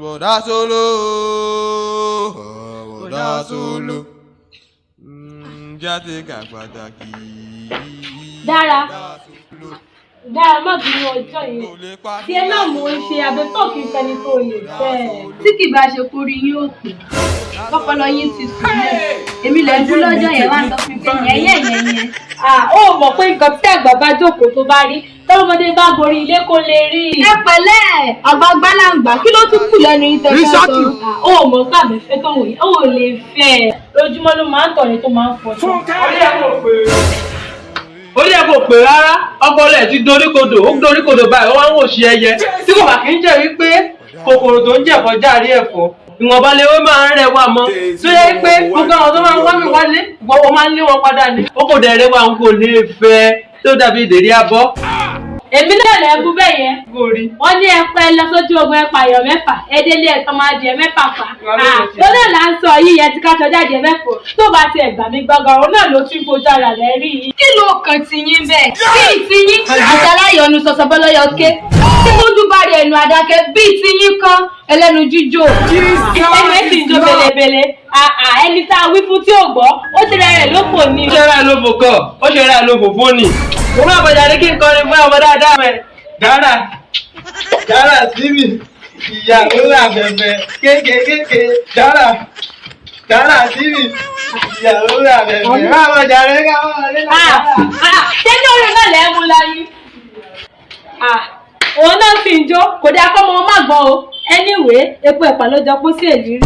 Bọ̀dá Solo, bọ̀dá Solo, jáde ká pàtàkì. Dára, dára, má bínú ọjọ́ yẹn tí ẹ náà mò ń ṣe àbẹ́tọ̀ kí n fẹni tó lè fẹ́ ẹ. Tí kì bá ṣe kórí yín ò pé, kọ́pọlọ yín ti sùn lẹ̀, èmi lè bú lọ́jọ́ yẹn wá sọ fún mi pé yẹ́yẹ́ yẹ́yẹ́. Ó mọ̀ pé nǹkan tí àgbà bá jókòó tó bá rí, tọ́mọdé bá gorí ilé kó lè rí. Ẹ pẹ̀lẹ́, àgbààgbà làǹgbà, kí ló tún kù lẹ́nu yín tẹ́ fẹ́ sọ? Ó mọ̀ pé àbẹ̀fẹ́ tó wò yìí ó lè fẹ́ ẹ, lójúmọ́ ló máa ń tọ̀rẹ́ tó máa ń fọṣọ. Orí ẹ kò pé, orí ẹ kò pé rárá. Ọpọlọ ẹ ti doríkodò, ó doríkodò báyìí. Ó wá ń wò sí ẹyẹ tí kò bá kí ń jẹ́ wípé kòkòrò tó ń jẹ̀fọ́ járe ẹ̀fọ́ ìwọ̀nba lewé máa ń rẹwà mọ́, tó yẹ pé gbogbo àwọn tó máa ń wá mi wálé wọ́n máa ń lé wọn padà ní. Ó kò dẹ̀ rẹwà, ń kò lè fẹ́ tó dàbí ìdérí abọ́. Èmi náà lẹ́ bú bẹ́ẹ̀ yẹn. Kò rí. Wọ́n ní ẹpẹ́ lọ sójú ogun, ẹ̀pà ayọ̀ 6, ẹdẹ́lé ẹ̀tọ́ máa jẹ 6 pa. Lọ́nà là ń sọ yìí yẹn ti ká sọjá jẹ 6 tó bá tiẹ̀ gbà mí gbọ́ngàn, òun náà ló tún fojú ara rẹ̀ rí i. Kí ló kàn ti yín bẹ́ẹ̀ bíi ti yín àtàláyọ̀nù sọ̀sọ̀bọ́lọ́yọ̀ ké tí mójú bá rí ẹnu adákẹ́ bíi ti yín kan ẹlẹ́nu jíjò. Ẹnu ẹ̀ sì ń jó belebele. Ẹni tá a wí fún tí ò gbọ́, ó ti rẹ̀ rẹ̀ lóko ni. Ó ṣe ra lófò kọ, ó ṣe ra lófò fóònì. Mo máa bọ̀jà ní kí n kọrin fún ọmọ dáadáa mẹ́. Dára dára síbi ìyàwó àbẹ̀bẹ̀ kéékèèké, dára dára síbi ìyàwó àbẹ̀bẹ̀, máa bọ̀jà rẹ̀ ká máa lé Ah, ah, ṣé ní orin náà lẹ́ mú láyé? Òun náà sì ń jó, kò dáa kọ́ ọmọ má gbọ́n o. Anyway, epo ẹ̀pà ló jọ pọ́ sí èlérí.